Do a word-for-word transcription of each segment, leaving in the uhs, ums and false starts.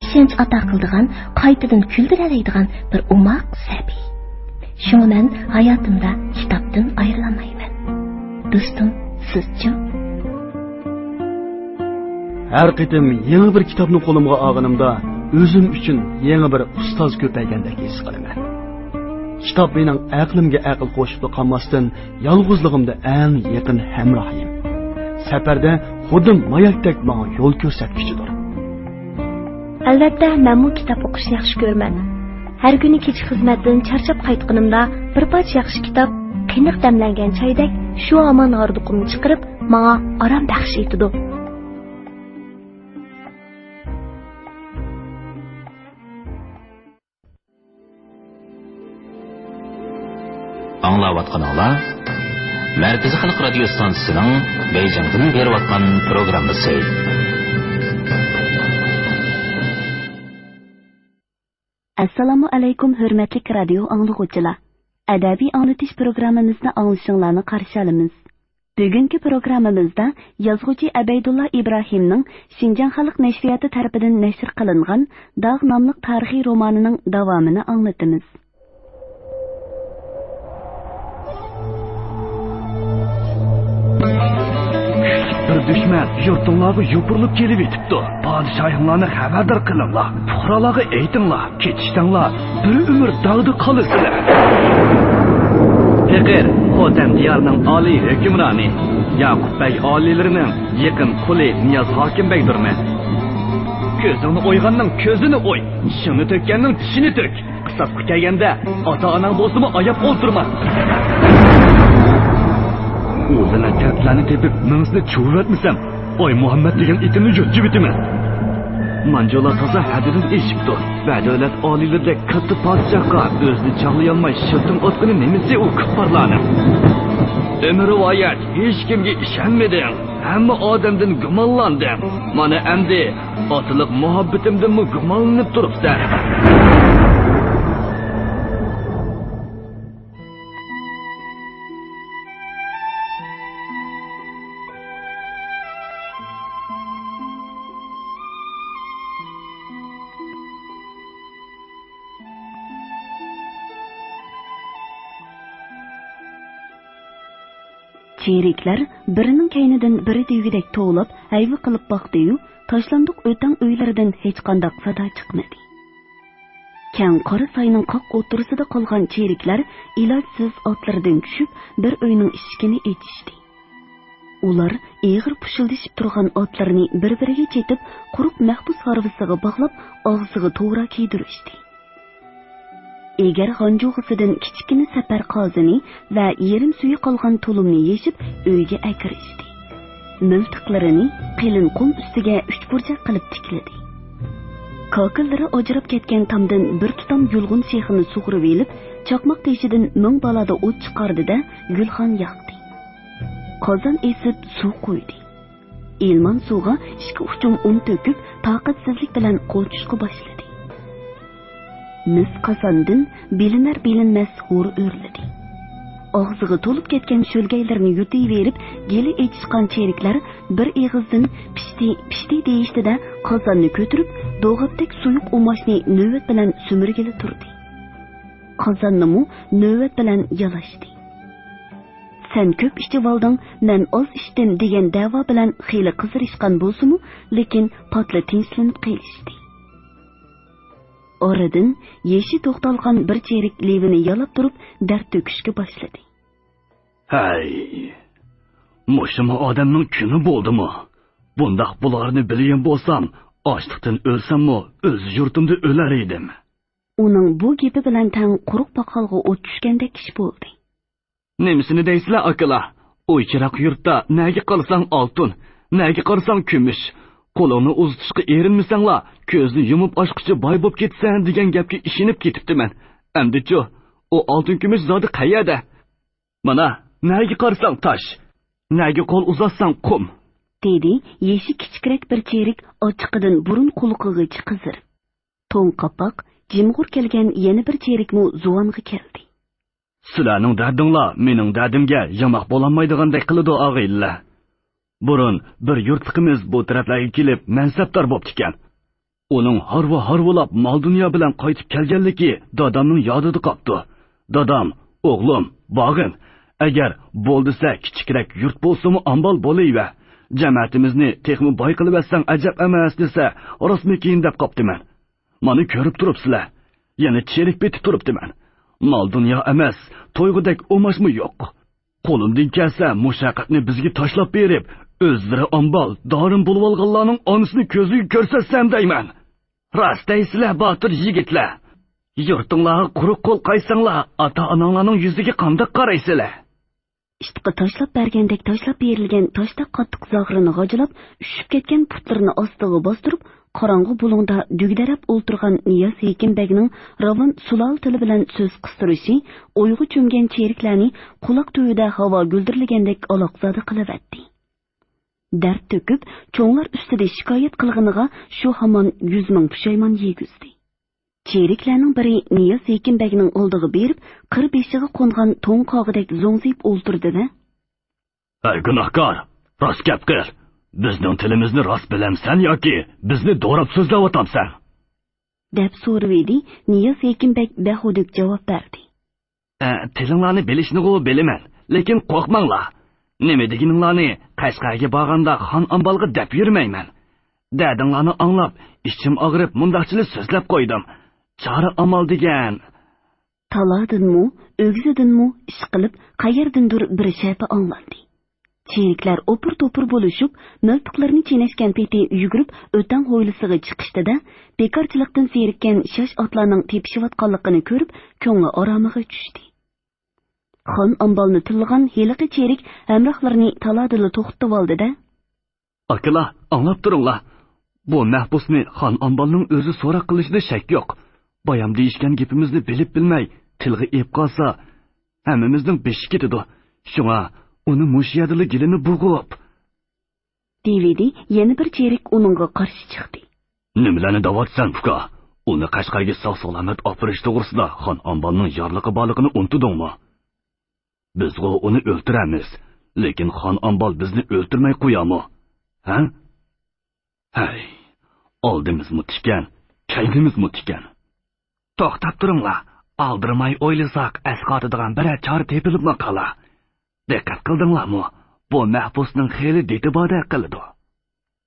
ئىشەنچ ئاتا قىلىدىغان، قايتىدىن كۈلدۈرەلەيدىغان بىر ئوماق سەبىي. شۇڭا مەن ھاياتىمدا كىتابتىن ئايرىلالمايمەن. دوستۇم، سىزچۇ؟ ھەر قېتىم يېڭى بىر كىتابنى قولۇمغا ئالغىنىمدا، ئۆزۈم ئۈچۈن يېڭى بىر ئۇستاز كۆپەيگەندەك ھېس قىلىمەن. كىتاب مېنىڭ ئەقلىمگە ئەقىل قوشۇپلا قالماستىن، يالغۇزلۇقۇمدا ئەڭ يېقىن ھەمراھىم. سەپەردە خۇددى ماياكتەك ماڭا يول كۆرسەتكۈچىدۇر. ئەلۋەتتە، مەنمۇ كىتاب ئوقۇشنى ياخشى كۆرىمەن. ھەر كۈنى كېچە خىزمەتتىن چارچاپ قايتقىنىمدا، بىر پارچە ياخشى كىتاب، قېنىق دەملەنگەن چايدەك شۇ ھامان ھاردۇقۇمنى چىقىرىپ، ماڭا ئارام بەخش ئېتىدۇ. ئاڭلاۋاتقىنىڭلار مەركىزىي خەلق رادىيو ستانسىسىنىڭ بېيجىڭدىن بېرىۋاتقان پروگراممىسى. ئەسسالامۇ ئەلەيكۇم، ھۆرمەتلىك رادىيو ئاڭلىغۇچىلار! ئەدەبىي ئاڭلىتىش پروگراممىمىزنى ئاڭلىشىڭلارنى قارشى ئالىمىز. بۈگۈنكى پروگراممىمىزدا يازغۇچى ئەبەيدۇللا ئىبراھىمنىڭ شىنجاڭ خەلق نەشرىياتى تەرىپىدىن نەشر قىلىنغان داغ ناملىق تارىخىي رومانىنىڭ داۋامىنى ئاڭلىتىمىز. بىر دۈشمەن يۇرتۇڭلارغا يوپۇرۇلۇپ كېلىۋېتىپتۇ. پادىشاھىڭلارنى خەۋەردار قىلىڭلار. پۇقرالارغا ئېيتىڭلار. كېتىشسەڭلار، بىر ئۆمۈر داغدا قالىسىلەر. پېقىر، خوتەن دىيارىنىڭ ئالىي ھۆكۈمرانى، ياقۇپ بەگ ئالىيلىرىنىڭ يېقىن قۇلى نىياز ھاكىم بەگدۇرمەن. كۆزۈڭنى ئويغاننىڭ كۆزىنى ئوي، چىشىڭنى تۆككەننىڭ چىشىنى تۆك. قىساسقا كەلگەندە، ئاتا-ئاناڭ بولسىمۇ ئاياپ ئولتۇرما. ئۇ لەنەت كەلتىلەرنى تېپىپ، مېڭىسىنى چۇۋۇۋەتمىسەم، ئاي مۇھەممەد دېگەن ئېتىمنى يۇتۇۋېتىمەن. مانجۇلار تازا ھەددىدىن ئېشىپتۇ. بەدەۋلەت ئالىيلىرىدەك كاتتا پادىشاھقا ئۆزىنى چاغلىيالماي شىلتىڭ ئاتقىنى نېمىسى ئۇ كۇپپارلارنىڭ؟ ئۆمۈر رىۋايەت، ھېچكىمگە ئىشەنمىدىڭ. ھەممە ئادەمدىن گۇمانلاندىڭ. مانا ئەمدى ئاتىلىق مۇھەببىتىمدىنمۇ گۇمانلىنىپ تۇرۇپسەن. چېرىكلەر بىرىنىڭ كەينىدىن بىرى دېگۈدەك توۋلاپ، ھەيۋە قىلىپ باقتى-يۇ، تاشلاندۇق ئۆتەڭ ئۆيلىرىدىن ھېچقانداق سادا چىقمىدى. كەڭ قارا ساينىڭ قاق ئوتتۇرىسىدا قالغان چېرىكلەر ئىلاجسىز ئاتلىرىدىن چۈشۈپ، بىر ئۆينىڭ ئىشىكىنى ئېچىشتى. ئۇلار ئېغىر پۇشۇلدىشىپ تۇرغان ئاتلىرىنى بىر-بىرىگە چېتىپ، قۇرۇق مەھبۇس ھارۋىسىغا باغلاپ، ئاغزىغا تورا كىيدۈرۈشتى. ئېگەر غانجۇغىسىدىن كىچىككىنە سەپەر قازىنى ۋە يېرىم سۈيى قالغان تۇلۇمنى يېشىپ، ئۆيگە ئەكىرىشتى. مىلتىقلىرىنى قېلىن قۇم ئۈستىگە ئۈچ بۇرجەك قىلىپ تىكلىدى. كاكىلىرى ئاجراپ كەتكەن تامدىن بىر تۇتام يۇلغۇن شېخىنى سۇغۇرۇۋېلىپ، چاقماق تېشىدىن مىڭ بالادا ئوت چىقاردى-دە، گۈلخان ياقتى. قازان ئېسىپ سۇ قۇيدى. ئىلمان سۇغا ئىككى ئۇچۇم ئۇن تۆكۈپ، تاقەتسىزلىك بىلەن قوچۇشقا باشلىدى. مىس قازاندىن بىلىنەر-بىلىنمەس ھور ئۆرلىدى. ئاغزىغا تولۇپ كەتكەن شۆلگەيلىرىنى يۇتۇۋېرىپ، گېلى ئېچىشقان چېرىكلەر بىر ئېغىزدىن پىشتى، پىشتى دېيىشتى-دە، قازاننى كۆتۈرۈپ، دوغاپتەك سۇيۇق ئۇماچنى نۆۋەت بىلەن سۈمۈرگىلى تۇردى. قازاننىمۇ نۆۋەت بىلەن يالاشتى. سەن كۆپ ئىچىۋالدىڭ، مەن ئاز ئىچتىم دېگەن دەۋا بىلەن خېلى قىزىرىشقان بولسىمۇ، لېكىن پاتلا تىنچلىنىپ قېلىشتى. ئارىدىن يېشى توختالغان بىر چېرىك لېۋىنى يالاپ تۇرۇپ، دەرد تۆكۈشكە باشلىدى. ھەي، مۇشۇمۇ ئادەمنىڭ كۈنى بولدىمۇ؟ بۇنداق بولارنى بىلگەن بولسام، ئاچلىقتىن ئۆلسەممۇ، ئۆز يۇرتۇمدا ئۆلەر ئىدىم. ئۇنىڭ بۇ گېپى بىلەن تەڭ قۇرۇق پاقالغا ئوت چۈشكەندەك ئىش بولدى. نېمىسىنى دەيسىلەر، ئاكىلار؟ ئۇ يىراق يۇرتتا نەگە قارىساڭ ئالتۇن، نەگە قارىساڭ كۈمۈش. قولۇڭنى ئۇزىتىشقا ئېرىنمىسەڭلار، كۆزنى يۇمۇپ ئاچقۇچە باي بوپ كېتىسەن دېگەن گەپكە ئىشىنىپ كېتىپتىمەن. ئەمدىچۇ، ئۇ ئالتۇن كۈمۈش زادى قەيەردە؟ مانا، نەگە قارىساڭ تاش، نەگە قول ئۇزاتساڭ قۇم. دېدى يېشى كىچىكرەك بىر چېرىك ئاچچىقىدىن بۇرۇن قۇلىقىغىچە قىزىرىپ. توڭ قاپاق، جىمغۇر كەلگەن يەنە بىر چېرىكمۇ زۇۋانغا كەلدى. سىلەرنىڭ دەردىڭلار مېنىڭ دەردىمگە ياماق بولالمايدىغاندەك قىلىدۇ، ئاغىنىلەر. بۇرۇن بىر يۇرتلۇقىمىز بۇ تەرەپلەرگە كېلىپ مەنسەپدار بوپتىكەن. ئۇنىڭ ھارۋا-ھارۋىلاپ مال-دۇنيا بىلەن قايتىپ كەلگەنلىكى دادامنىڭ يادىدا قاپتۇ. دادام، ئوغلۇم، بارغىن، ئەگەر بول دېسە، كىچىكرەك يۇرت بولسىمۇ ئامبال بولۇۋەر. جەمەتىمىزنى تېخىمۇ باي قىلىۋەتسەڭ ئەجەب ئەمەس دېسە، راستمىكىن دەپ قاپتىمەن. مانا كۆرۈپ تۇرۇپسىلەر. يەنە چېرىك پېتى تۇرۇپتىمەن. مال-دۇنيا ئەمەس، تويغۇدەك ئوماشمۇ يوق. قولۇمدىن كەلسە، مۇشەققەتنى بىزگە تاشلاپ بېرىپ، ئۆزلىرى ئامبال، دارىم بولۇۋالغانلارنىڭ ئانىسىنى كۆزىگە كۆرسەتسەم دەيمەن. راست دەيسىلەر، باتۇر يىگىتلەر. يۇرتۇڭلارغا قۇرۇق قول قايتساڭلار، ئاتا-ئاناڭلارنىڭ يۈزىگە قانداق قارايسىلەر؟ ئىتقا تاشلاپ بەرگەندەك تاشلاپ بېرىلگەن تاشتەك قاتتىق زاغرىنى غاجىلاپ، ئۈشۈپ كەتكەن پۇتلىرىنى ئاستىغا باستۇرۇپ، قاراڭغۇ بۇلۇڭدا دۈگدەرەپ ئولتۇرغان نىياز ھېكىم بەگنىڭ راۋان سۇلالە تىلى بىلەن سۆز قىستۇرۇشى ئويغا چۆمگەن چېرىكلەرنى قۇلاق تۈۋىدە ھاۋا گۈلدۈرلىگەندەك ئالاقزادە قىلىۋەتتى. دەرد تۆكۈپ، چوڭلار ئۈستىدە شىكايەت قىلغىنىغا شۇ ھامان يۈز مىڭ پۇشايمان يېگۈزدى. چېرىكلەرنىڭ بىرى نىياز ھېكىم بەگنىڭ ئالدىغا بېرىپ، قىر بېشىغا قونغان توڭ قاغىدەك زوڭزىيىپ ئولتۇردى-دە، ھەي گۇناھكار، راست گەپ قىل. بىزنىڭ تىلىمىزنى راست بىلەمسەن ياكى بىزنى دوراپ سۆزلەۋاتامسەن؟ دەپ سورىۋىدى. نىياز ھېكىم بەگ بەھۇدۈك جاۋاب بەردى. ئە، تىلىڭلارنى بىلىشنىغۇ بىلىمەن، لېكىن قورقماڭلار. نېمە دېگىنىڭلارنى قەشقەرگە بارغاندا خان ئامبالغا دەپ يۈرمەيمەن. دەردىڭلارنى ئاڭلاپ، ئىچىم ئاغرىپ، مۇنداقچىلا سۆزلەپ قويدۇم. چارە ئامال دېگەن. تالادىنمۇ، ئۆگزىدىنمۇ ئىشقىلىپ، قەيەردىندۇر بىر شەپە ئاڭلاندى. چېرىكلەر ئوپۇر-توپۇر بولۇشۇپ، مىلتىقلىرىنى چېنەشكەن پېتى يۈگۈرۈپ ئۆتەڭ ھويلىسىغا چىقىشتى-دە، بىكارچىلىقتىن زېرىككەن شاش ئاتلارنىڭ تېپىشىۋاتقانلىقىنى كۆرۈپ، كۆڭلى ئارامىغا چۈشتى. خان ئامبالنى تىللىغان ھېلىقى چېرىك ھەمراھلىرىنى تالادىلا توختىتىۋالدى-دە، ئاكىلار، ئاڭلاپ تۇرۇڭلار. بۇ مەھبۇسنى خان ئامبالنىڭ ئۆزى سوراق قىلىشىدا شەك يوق. بايام دېيىشكەن گېپىمىزنى بىلىپ بىلمەي تىلغا ئېلىپ قالسا، ھەممىمىزنىڭ بېشى كېتىدۇ. شۇڭا ئۇنى مۇشۇ يەردىلا گېلىنى بوغۇپ. دېۋىدى، يەنە بىر چېرىك ئۇنىڭغا قارشى چىقتى. نېمىلەرنى دەۋاتىسەن، ئۇكا؟ ئۇنى قەشقەرگە ساق-سالامەت ئاپىرىش توغرىسىدا خان ئامبالنىڭ يارلىقى بارلىقىنى ئۇنتۇدۇڭمۇ؟ بىزغۇ ئۇنى ئۆلتۈرەمىز، لېكىن خان ئامبال بىزنى ئۆلتۈرمەي قويامۇ؟ ھە؟ ھەي، ئالدىمىزمۇ تىكەن، كەينىمىزمۇ تىكەن. توختاپ تۇرۇڭلار، ئالدىرىماي ئويلىساق ئەسقاتىدىغان بىرەر چارە تېپىلىپمۇ قالار. دىققەت قىلدىڭلارمۇ؟ بۇ مەھبۇسنىڭ خېلى دېتى باردەك قىلىدۇ.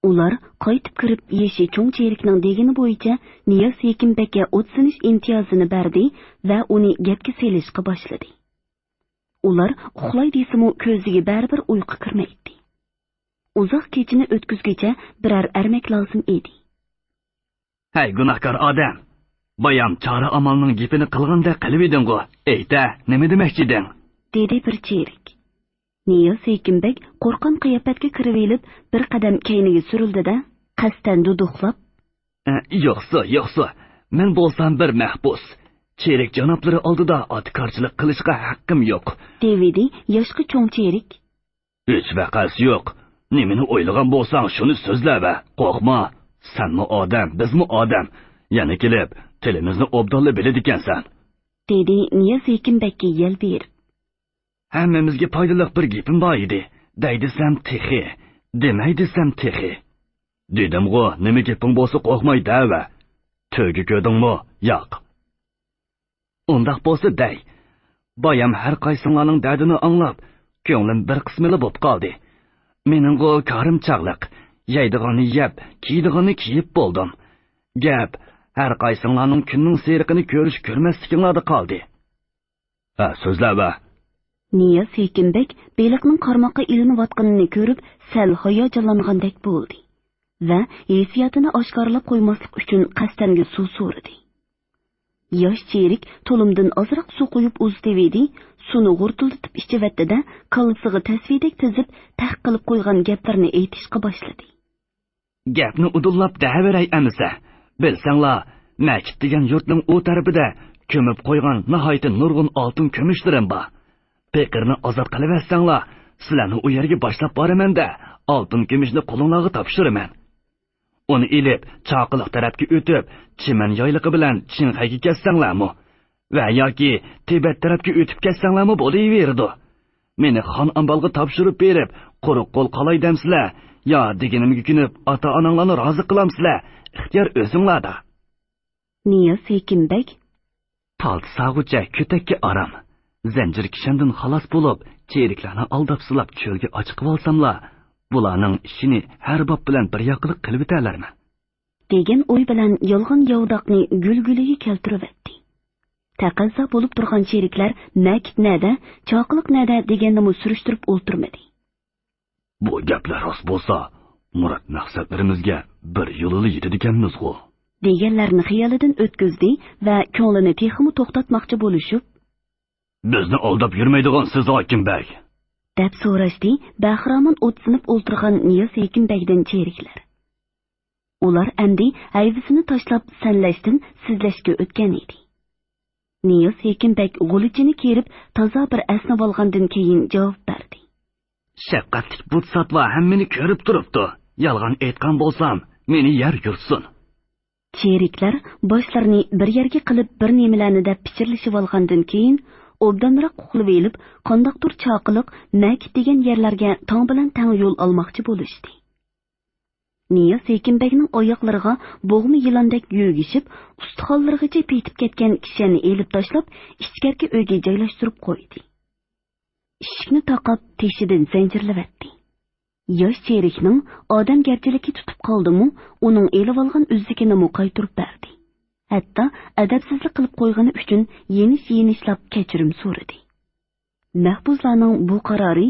ئۇلار قايتىپ كىرىپ، يېشى چوڭ چېرىكنىڭ دېگىنى بويىچە نىياز ھېكىم بەگكە ئوت سېلىش ئىمتىيازىنى بەردى ۋە ئۇنى گەپكە سېلىشقا باشلىدى. ئۇلار ئۇخلاي دېسىمۇ، كۆزىگە بەرىبىر ئۇيقۇ كىرمەيتتى. ئۇزاق كېچىنى ئۆتكۈزگۈچە بىرەر ئەرمەك لازىم ئىدى. ھەي، گۇناھكار ئادەم! بايام چارە ئامالنىڭ گېپىنى قىلغاندەك قىلىۋىدىڭغۇ، ئېيتە، نېمە دېمەكچىدىڭ؟ دېدى بىر چېرىك. نىياز ھېكىم بەگ قورققان قىياپەتكە كىرىۋېلىپ، بىر قەدەم كەينىگە سۈرۈلدى-دە، قەستەن دۇدۇقلاپ، ئە، يوقسۇ، يوقسۇ، مەن بولسام بىر مەھبۇس. چېرىك جانابلىرى ئالدىدا ئاتىكارچىلىق قىلىشقا ھەققىم يوق. دېۋىدى ياشقا چوڭ چېرىك. ھېچ ۋەقەسى يوق. نېمىنى ئويلىغان بولساڭ، شۇنى سۆزلەۋە. قورقما. سەنمۇ ئادەم، بىزمۇ ئادەم. يەنە كېلىپ، تىلىمىزنى ئوبدانلا بىلىدىكەنسەن. دېدى نىياز ھېكىم بەگكە يەل بېرىپ. ھەممىمىزگە پايدىلىق بىر گېپىم بار ئىدى. دەي دېسەم تېخى، دېمەي دېسەم تېخى. دېدىمغۇ، نېمە گېپىڭ بولسا قورقماي دەۋە. تۆگە كۆردۈڭمۇ؟ ياق. ئۇنداق بولسا دەي. بايام ھەر قايسىڭلارنىڭ دەردىنى ئاڭلاپ، كۆڭلۈم بىر قىسمىلا بوپ قالدى. مېنىڭغۇ كارىم چاغلىق، يەيدىغاننى يەپ، كىيىدىغاننى كىيىپ بولدۇم. گەپ ھەر قايسىڭلارنىڭ كۈننىڭ سېرىقىنى كۆرۈش-كۆرمەسلىكىڭلاردا قالدى. ھە، سۆزلەۋە. نىياز ھېكىم بەگ بېلىقنىڭ قارماققا ئىلىنىۋاتقىنىنى كۆرۈپ، سەل ھاياجانلانغاندەك بولدى ۋە ھېسسىياتىنى ئاشكارىلاپ قويماسلىق ئۈچۈن قەستەنگە سۇ سورىدى. ياش چېرىك تۇلۇمدىن ئازراق سۇ قۇيۇپ ئۇزىتىۋىدى، سۇنى غۇرتۇلدىتىپ ئىچىۋەتتى-دە، كاللىسىغا تەسۋىدەك تىزىپ، تەق قىلىپ قويغان گەپلىرىنى ئېيتىشقا باشلىدى. گەپنى ئۇدۇللاپ دەۋېرەي ئەمىسە. بىلسەڭلار، مەكىت دېگەن يۇرتنىڭ ئۇ تەرىپىدە كۆمۈپ قويغان ناھايىتى نۇرغۇن ئالتۇن كۈمۈشلىرىم بار. پېقىرنى ئازاد قىلىۋەتسەڭلار، سىلەرنى ئۇ يەرگە باشلاپ بارىمەن-دە، ئالتۇن كۈمۈشنى قولۇڭلارغا تاپشۇرىمەن. ئۇنى ئېلىپ، چاقىلىق تەرەپكە ئۆتۈپ، چىمەن يايلىقى بىلەن چىڭخەيگە كەتسەڭلارمۇ ۋە ياكى تىبەت تەرەپكە ئۆتۈپ كەتسەڭلارمۇ بولۇۋېرىدۇ. مېنى خان ئامبالغا تاپشۇرۇپ بېرىپ، قۇرۇق قول قالاي دەمسىلەر؟ يا دېگىنىمگە كۆنۈپ، ئاتا-ئاناڭلارنى رازى قىلامسىلەر؟ ئىختىيار ئۆزۈڭلاردا. نىياز ھېكىم بەگ. پالتا ساغۇچە كۆتەككە ئارام، زەنجىر كىشەندىن خالاس بولۇپ، چېرىكلەرنى ئالداپ سىلاپ چۆلگە ئاچىقىۋالساملا، بۇلارنىڭ ئىشىنى ھەر باب بىلەن بىر ياقىلىق قىلىۋېتەلەرمەن. دېگەن ئوي بىلەن يالغان ياۋىداقنى گۈلگۈلىگە كەلتۈرۈۋەتتى. تەقەززا بولۇپ تۇرغان چېرىكلەر مەكىت نەدە، چاقىلىق نەدە دېگەننىمۇ سۈرۈشتۈرۈپ ئولتۇرمىدى. بۇ گەپلەر راست بولسا، مۇراد مەقسەتلىرىمىزگە بىر يولىلا يېتىدىكەنمىزغۇ. دېگەنلەرنى خىيالىدىن ئۆتكۈزدى ۋە كۆڭلىنى تېخىمۇ توختاتماقچى بولۇشۇپ، بىزنى ئالداپ يۈرمەيدىغانسىز، ھاكىم بەگ؟ دەپ سوراشتى بەخىرامان ئوتسىنىپ ئولتۇرغان نىياز ھېكىم بەگدىن چېرىكلەر. ئۇلار ئەمدى ھەيۋىسىنى تاشلاپ سەنلەشتىن سىزلەشكە ئۆتكەن ئىدى. نىياز ھېكىم بەگ غۇلىچىنى كىرىپ تازا بىر ئەسنىۋالغاندىن كېيىن جاۋاب بەردى. شەپقەتلىك بۇتساتۋا ھەممىنى كۆرۈپ تۇرۇپتۇ. يالغان ئېيتقان بولسام، مېنى يەر يۇتسۇن. چېرىكلەر باشلىرىنى بىر يەرگە قىلىپ بىر نېمىلەرنى دەپ پىچىرلىشىۋالغاندىن كېيىن، ئوبدانراق ئۇخلىۋېلىپ، قانداقتۇر چاقىلىق، مەكىت دېگەن يەرلەرگە تاڭ بىلەن تەڭ يول ئالماقچى بولۇشتى. نىياز ھېكىم بەگنىڭ ئاياقلىرىغا بوغما يىلاندەك يۆگىشىپ، ئۇستىخانلىرىغىچە پېتىپ كەتكەن كىشەننى ئېلىپ تاشلاپ، ئىچكەركى ئۆيگە جايلاشتۇرۇپ قويدى. ئىشىكنى تاقاپ، تېشىدىن زەنجىرلىۋەتتى. ياش چېرىكنىڭ ئادەمگەرچىلىكى تۇتۇپ قالدىمۇ، ئۇنىڭ ئېلىۋالغان ئۈزۈكىنىمۇ قايتۇرۇپ بەردى. ھەتتا ئەدەپسىزلىك قىلىپ قويغىنى ئۈچۈن يېنىش-يېنىشلاپ كەچۈرۈم سورىدى. مەھبۇسلارنىڭ بۇ قارارى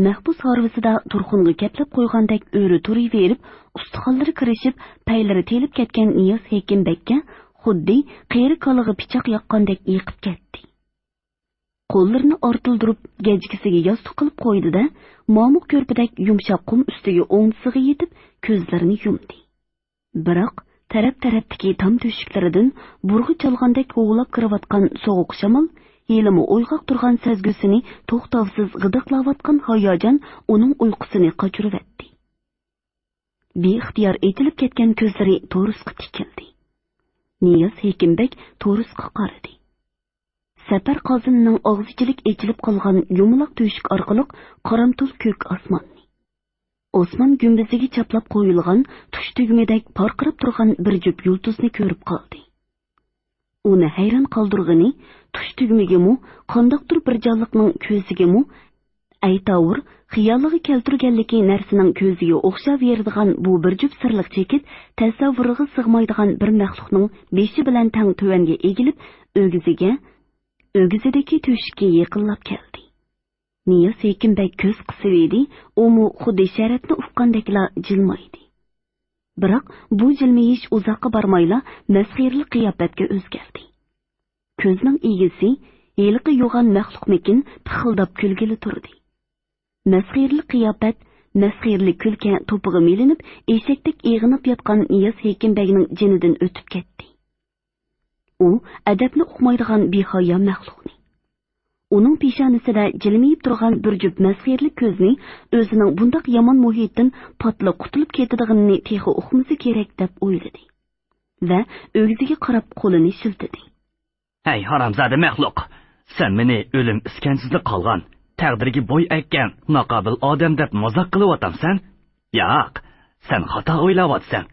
مەھبۇس ھارۋىسىدا تۇرخۇنغا كەپلەپ قويغاندەك ئۆرە تۇرۇۋېرىپ، ئۇستىخانلىرى كىرىشىپ، پەيلىرى تېلىپ كەتكەن نىياز ھېكىم بەگكە خۇددى قېرى كالىغا پىچاق ياققاندەك يېقىپ كەتتى. قوللىرىنى ئارتىلدۇرۇپ، گەجگىسىگە ياستۇق قىلىپ قويدى-دە، مامۇق كۆرپىدەك يۇمشاق قۇم ئۈستىگە ئوڭدىسىغا يېتىپ، كۆزلىرىنى يۇمدى. بىراق، تەرەپ-تەرەپتىكى تام تۆشۈكلىرىدىن بۇرغا چالغاندەك ھۇۋلاپ كىرىۋاتقان سوغۇق شامال ھېلىمۇ ئويغاق تۇرغان سەزگۈسىنى توختاۋسىز غىدىقلاۋاتقان ھاياجان ئۇنىڭ ئۇيقۇسىنى قاچۇرۇۋەتتى. بىئىختىيار ئېچىلىپ كەتكەن كۆزلىرى تورۇسقا تىكىلدى. نىياز ھېكىم بەگ تورۇسقا قارىدى. سەپەر قازىنىنىڭ ئاغزىچىلىك ئېچىلىپ قالغان يۇمىلاق تۆشۈك ئارقىلىق قارامتۇل كۆك ئاسماننى، ئاسمان گۈمبىزىگە چاپلاپ قويۇلغان تۇش تۈگمىدەك پارقىراپ تۇرغان بىر جۈپ يۇلتۇزنى كۆرۈپ قالدى. ئۇنى ھەيران قالدۇرغىنى، تۇش تۈگمىگىمۇ، قانداقتۇر بىر جانلىقنىڭ كۆزىگىمۇ ئەيتاۋۇر، خىيالىغا كەلتۈرگەنلىكى نەرسىنىڭ كۆزىگە ئوخشاۋېرىدىغان بۇ بىر جۈپ سىرلىق چېكىت تەسەۋۋۇرىغا سىغمايدىغان بىر مەخلۇقنىڭ بېشى بىلەن تەڭ تۆۋەنگە ئېگىلىپ، ئۆگزىگە، ئۆگزىدىكى تۆشۈككە يېقىنلاپ كەلدى. نىياز ھېكىم بەگ كۆز قىسىۋىدى، ئۇمۇ خۇددى شەرەتنى ئۇققاندەكلا جىلمايدى. بىراق بۇ جىلمىيىش ئۇزاققا بارمايلا مەسخىرىلىك قىياپەتكە ئۆزگەردى. كۆزنىڭ ئىگىسى ھېلىقى يوغان مەخلۇقمىكىن پىخىلداپ كۈلگىلى تۇردى. مەسخىرىلىك قىياپەت، مەسخىرىلىك كۈلكە توپىغا مىلىنىپ، ئېشەكتەك ئېغىناپ ياتقان نىياز ھېكىم بەگنىڭ جېنىدىن ئۆتۈپ كەتتى. ئۇ ئەدەپنى ئۇقمايدىغان بىھايا مەخلۇقنى، ئۇنىڭ پېشانىسىدە جىلمىيىپ تۇرغان بىر جۈپ مەسخىرىلىك كۆزنى ئۆزىنىڭ بۇنداق يامان مۇھىتتىن پاتلا قۇتۇلۇپ كېتىدىغىنىنى تېخى ئۇقمىسا كېرەك، دەپ ئويلىدى ۋە ئۆگزىگە قاراپ قولىنى شىلتىدى. ھەي، ھارامزادە مەخلۇق! سەن مېنى ئۆلۈم ئىسكەنجىسىدە قالغان، تەقدىرگە بوي ئەگكەن ناقابىل ئادەم دەپ مازاق قىلىۋاتامسەن؟ ياق، سەن خاتا ئويلاۋاتىسەن.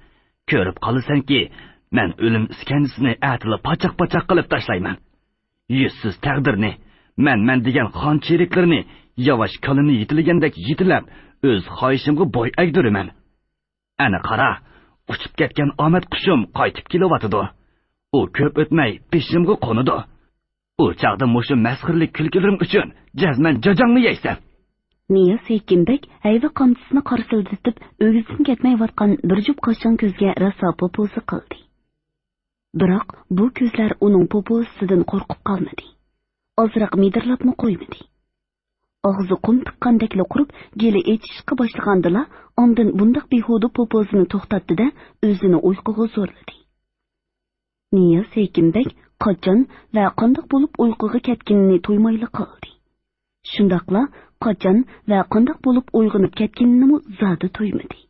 كۆرۈپ قالىسەنكى، مەن ئۆلۈم ئىسكەنجىسىنى ئەتىلا پاچاق-پاچاق قىلىپ تاشلايمەن. يۈزسىز تەقدىرنى، مەن-مەن دېگەن خان چېرىكلىرىنى ياۋاش كالىنى يېتىلىگەندەك يېتىلەپ، ئۆز خاھىشىمغا بوي ئەگدۈرىمەن. ئەنە قارا، ئۇچۇپ كەتكەن ئامەت قۇشۇم قايتىپ كېلىۋاتىدۇ. ئۇ كۆپ ئۆتمەي بېشىمغا قونىدۇ. ئۇ چاغدا مۇشۇ مەسخىرىلىك كۈلكىلىرىم ئۈچۈن جەزمەن جاجاڭنى يەيسەن. نىياز ھېكىم بەگ ھەيۋە قامچىسىنى قارسىلدىتىپ، ئۆگزىدىن كەتمەيۋاتقان بىر جۈپ قاشاڭ كۆزگە راسا پوپوزا قىلدى. بىراق بۇ كۆزلەر ئۇنىڭ پوپوزىسىدىن قورقۇپ قالمىدى. ئازراق مىدىرلاپمۇ قويمىدى. ئاغزى قۇم تىققاندەكلا قۇرۇپ، گېلى ئېچىشقا باشلىغاندىلا، ئاندىن بۇنداق بىھۇدە پوپوزىنى توختاتتى-دە، ئۆزىنى ئۇيقۇغا زورلىدى. نىياز ھېكىم بەگ قاچان ۋە قانداق بولۇپ ئۇيقۇغا كەتكىنىنى تۇيمايلا قالدى. شۇنداقلا قاچان ۋە قانداق بولۇپ ئويغىنىپ كەتكىنىنىمۇ زادى تۇيمىدى.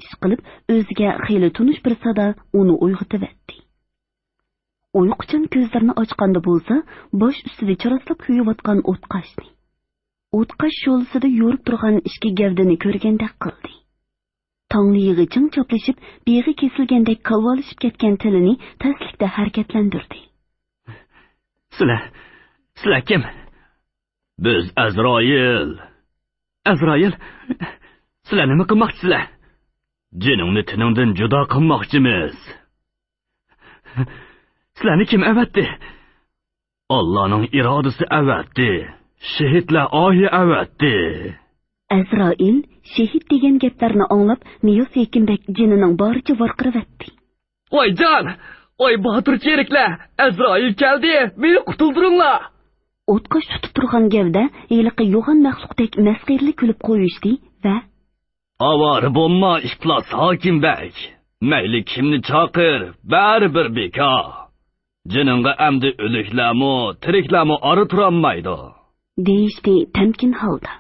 ئىشقىلىپ، ئۆزىگە خېلى تونۇش بىر سادا ئۇنى ئويغىتىۋەتتى. ئۇيقۇچان كۆزلىرىنى ئاچقاندا بولسا، باش ئۈستىدە چىراسلاپ كۆيۈۋاتقان ئوتقاشنى، ئوتقاش شولىسىدا يورۇپ تۇرغان ئىككى گەۋدىنى كۆرگەندەك قىلدى. تاڭلىيىغا چىڭ چاپلىشىپ، بېغى كېسىلگەندەك كالۋالىشىپ كەتكەن تىلىنى تەسلىكتە ھەرىكەتلەندۈردى. سىلەر، سىلەر كىم؟ بىز ئەزرائىل. ئەزرائىل؟ سىلەر نېمە قىلماقچىسىلەر؟ جېنىڭنى تېنىڭدىن جۇدا قىلماقچىمىز. سىلەرنى كىم ئەۋەتتى؟ ئاللانىڭ ئىرادىسى ئەۋەتتى. شېھىتلەر ئاھى ئەۋەتتى. ئەزرائىل شېھىت دېگەن گەپلەرنى ئاڭلاپ، نىياز ھېكىم بەگ جېنىنىڭ بارىچە ۋارقىرىۋەتتى. ۋايجان! ۋاي باتۇر چېرىكلەر! ئەزرائىل كەلدى! مېنى قۇتۇلدۇرۇڭلار! ئوتقاش تۇتۇپ تۇرغان گەۋدە ھېلىقى يوغان مەخلۇقتەك مەسخىرىلىك كۈلۈپ قويۇشتى ۋە ئاۋارە بولما، ئىپلاس ھاكىم بەگ! مەيلى كىمنى چاقىر، بەرىبىر بىكار! جېنىڭغا ئەمدى ئۆلۈكلەرمۇ، تىرىكلەرمۇ ئارا تۇرالمايدۇ! دېيىشتى تەمكىن ھالدا.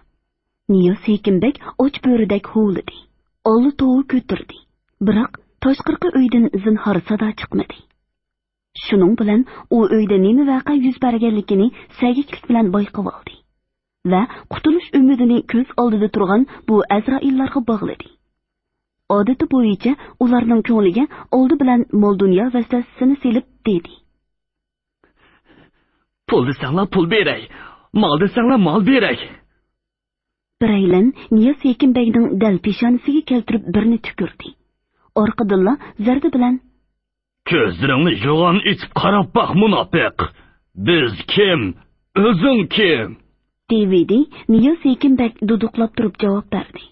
نىياز ھېكىم بەگ ئاچ بۆرىدەك ھۇۋلىدى. ئاللا توۋا كۆتۈردى. بىراق، تاشقىرىقى ئۆيدىن زىنھار سادا چىقمىدى. شۇنىڭ بىلەن ئۇ ئۆيدە نېمە ۋەقە يۈز بەرگەنلىكىنى سەگەكلىك بىلەن بايقىۋالدى ۋە قۇتۇلۇش ئۈمىدىنى كۆز ئالدىدا تۇرغان بۇ ئەزرائىللارغا باغلىدى. ئادىتى بويىچە ئۇلارنىڭ كۆڭلىگە ئالدى بىلەن مال-دۇنيا ۋەسۋەسىسىنى سېلىپ دېدى. پۇل دېسەڭلار پۇل بېرەي، مال دېسەڭلار مال بېرەي. بىرەيلەن نىياز ھېكىم بەگنىڭ دەل پېشانىسىگە كەلتۈرۈپ بىرنى تۈكۈردى. ئارقىدىنلا زەردە بىلەن، كۆزلىرىڭنى يوغان ئېچىپ قاراپ باق، مۇناپىق! بىز كىم؟ ئۆزۈڭ كىم؟ دېۋىدى. نىياز ھېكىم بەگ دۇدۇقلاپ تۇرۇپ جاۋاب بەردى.